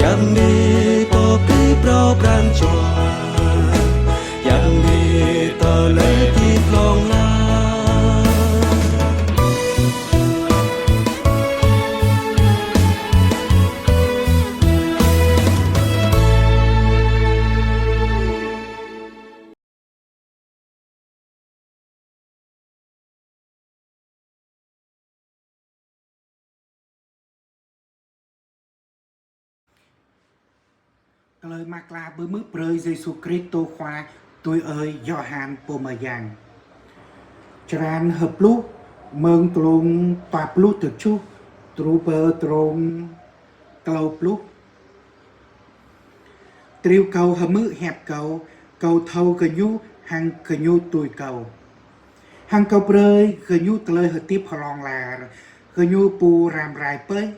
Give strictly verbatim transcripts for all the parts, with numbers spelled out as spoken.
Yang ni pô pơpŭ pran jua, yang ni tơlơi hơdip hlŏng lar. Tơlơi mơak klă pơhmư̆ brơi Yêsu Kristô Khua tui ơi Yôhan pô mơyang. Črăn hơpluh, mơ̆ng glông dua pluh tơjuh truh pơ glông klâo pluh. Triu Kâo hơmư̆ hiăp Kâo, Kâo thâo gơñu hăng gơñu tui Kâo. Hăng Kâo brơi gơñu tơlơi hơdip hlŏng lar, gơñu ƀu răm rai pơih,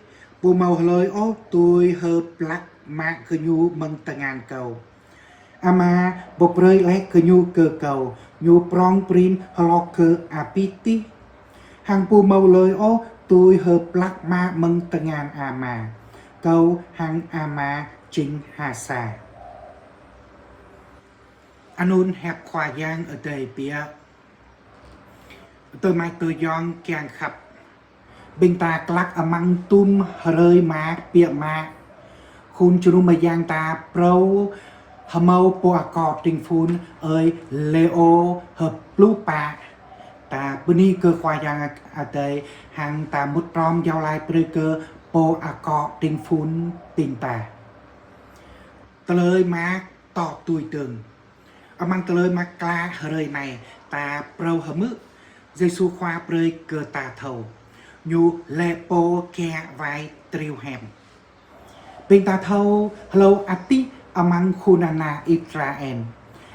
ƀu hmâo hlơi ôh dưi hơplăk mă gơñu mơ̆ng tơngan Kâo. Ama pô brơi laih gơñu kơ Kâo, Ñu prong prin hloh kơ abih tih. Hăng ƀu hmâo hlơi ôh dưi hơplăk mă mơ̆ng tơngan Ama. Kâo hăng Ama jing ha sa. Anŭn hiăp Khua Yang Adai biă. Tơmai tơyŏng kiăng khăp. Ƀing ta glăk amăng tum hrơi mơak biă mă. Khul jơnum mơyang ta phrâo hơmâo pô akŏ ding phun ơi Lêô hơpluh pă. Ta bơni kơ Khua Yang Adai hăng ta mŭt hrŏm iâu laĭ brơi kơ pô akŏ ding phun ƀing ta. Tơlơi mơak tŏ tui dơ̆ng. Amăng tơlơi mơak klă hrơi anai, ta phrâo hơmư̆, Yêsu Khua brơi kơ ta thâo, Ñu lĕ pô kiă wai triu hiam. Ƀing ta thâo hlâo adih amăng khul ană Israel,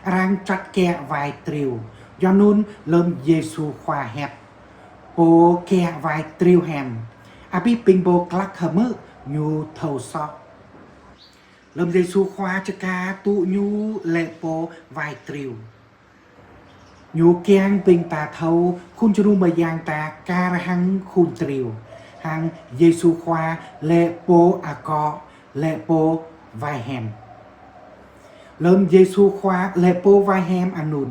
arăng čăt kiă wai triu. Yua anŭn lơ̆m Yêsu Khua hiăp, pô kiă wai triu hiam, abih ƀing pô glăk hơmư̆ Ñu thâo soh. Lơ̆m Yêsu Khua čơkă tŭ Ñu lĕ pô wai triu, Ñu kiăng ƀing ta thâo khul jơnum mơyang ta kar hăng khul triu, hăng Yêsu Khua lĕ pô akŏ, lĕ pô wai hiam. Lơ̆m Yêsu Khua lĕ pô wai hiam anŭn,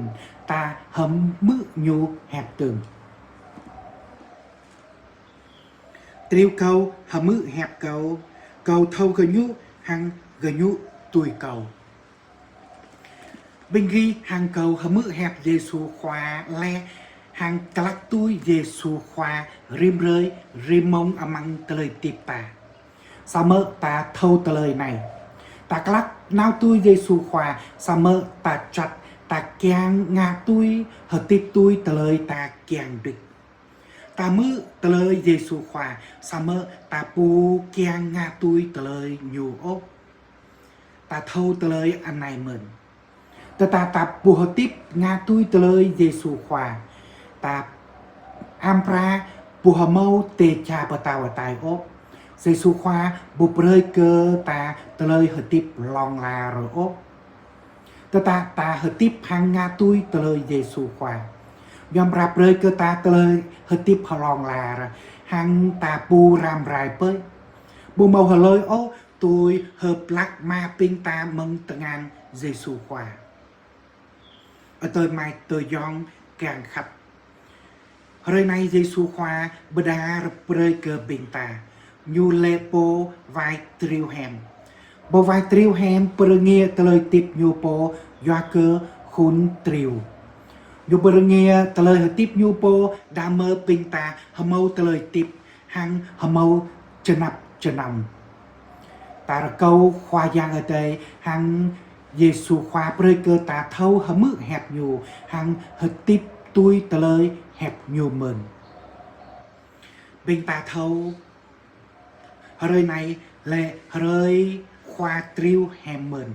ta hơmư̆ Ñu hiăp dơ̆ng. Triu Kâo hơmư̆ hiăp Kâo, Kâo thâo gơñu hăng gơñu tui Kâo. Ƀing gih hăng kâo hơmư̆ hiăp Yêsu Khua laih hăng glăk tui Yêsu Khua rĭm hrơi rĭm mông amăng tơlơi hơdip ta. Samơ̆ ta thâo tơlơi anai. Ta glăk nao tui Yêsu Khua, samơ̆ ta čăt, ta kiăng ngă tui, hơdip tui tơlơi ta kiăng đôč. Ta hmư̆ tơlơi Yêsu Khua, samơ̆ ta ƀu kiăng ngă tui tơlơi Ñu ôh. Ta thâo tơlơi anai mơ̆n. Tơdah ta ƀu hơdip ngă tui tơlơi Yêsu Khua, ta amra ƀu hơmâo dêh čar pơtao adai ôh. Yêsu Khua ƀu brơi kơ ta tơlơi hơdip hlŏng lar ôh. Tơdah ta hơdip hăng ngă tui tơlơi Yêsu Khua, Ñu amra brơi kơ ta tơlơi hơdip hlŏng lar, hăng ta ƀu răm rai pơih. Ƀu hmâo hlơi ôh dưi hơplăk mă ƀing ta mơ̆ng tơngan Yêsu Khua. Ơ adơi amai adơi ayŏng kiăng khăp. Hrơi anai Yêsu Khua pơđar brơi kơ ƀing ta, Ñu lĕ pô wai triu hiam. Pô wai triu hiam pơrơngiă tơlơi hơdip ñu pô yua kơ khul triu. Ñu pơrơngiă tơlơi hơdip ñu pô đah mơ̆ ƀing ta hơmâo tơlơi hơdip hăng hơmâo jơnap jơnăm. Ta rơkâo Khua Yang Adai hăng Yêsu Khua brơi kơ ta thâo hơmư̆ hiăp Ñu hăng hơdip tui tơlơi hiăp Ñu mơ̆n. Ƀing ta thâo hrơi anai lĕ hrơi Khua triu hiam mơ̆n.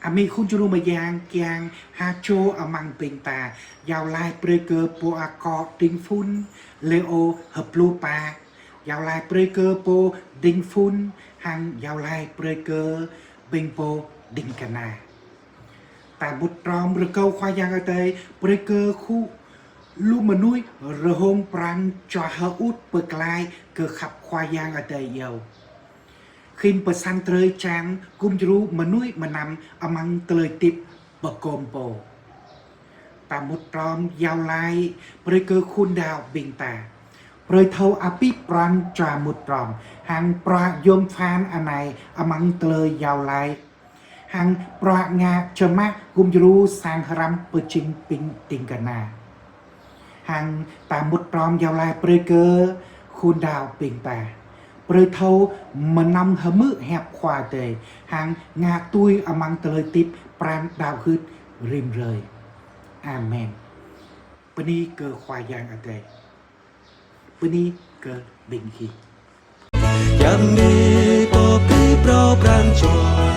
Amĭ khul jơnum mơyang kiăng ha čô amăng ƀing ta, iâu laĭ brơi kơ pô akŏ ding phun Lêô hơpluh pă, iâu laĭ brơi kơ pô ding phun, hăng iâu laĭ brơi kơ ƀing pô ding kơna. Ta mŭt hrŏm rơkâo Khua Yang Adai brơi kơ khul lu mơnuih rơhông pran jua hơŭt pơklaih kơ khăp Khua Yang Adai iâu. Khĭn pơsăn drơi čang gum djru mơnuih mơnam amăng tơlơi hơdip pơkom pô. Ta mŭt hrŏm iâu laĭ brơi kơ khul đaŏ ƀing ta. Brơi thâo abih pran jua mŭt hrŏm hăng bruă yom pơphan anai amăng tơlơi iâu laĭ. Hăng bruă ngă čơmah gum djru sang hrăm pơjing ƀing ding kơna. Hăng ta mŭt hrŏm iâu laĭ brơi kơ khul đaŏ ƀing ta. Brơi thâo mơnơ̆ng hơmư̆ hiăp Khua Adai hăng ngă tui amăng tơlơi hơdip pran đaŏ gưt rĭm hrơi. Amen. Bơni kơ Khua Yang Adai. Bơni kơ ƀing gih. Yam ni pô pơpŭ pran jua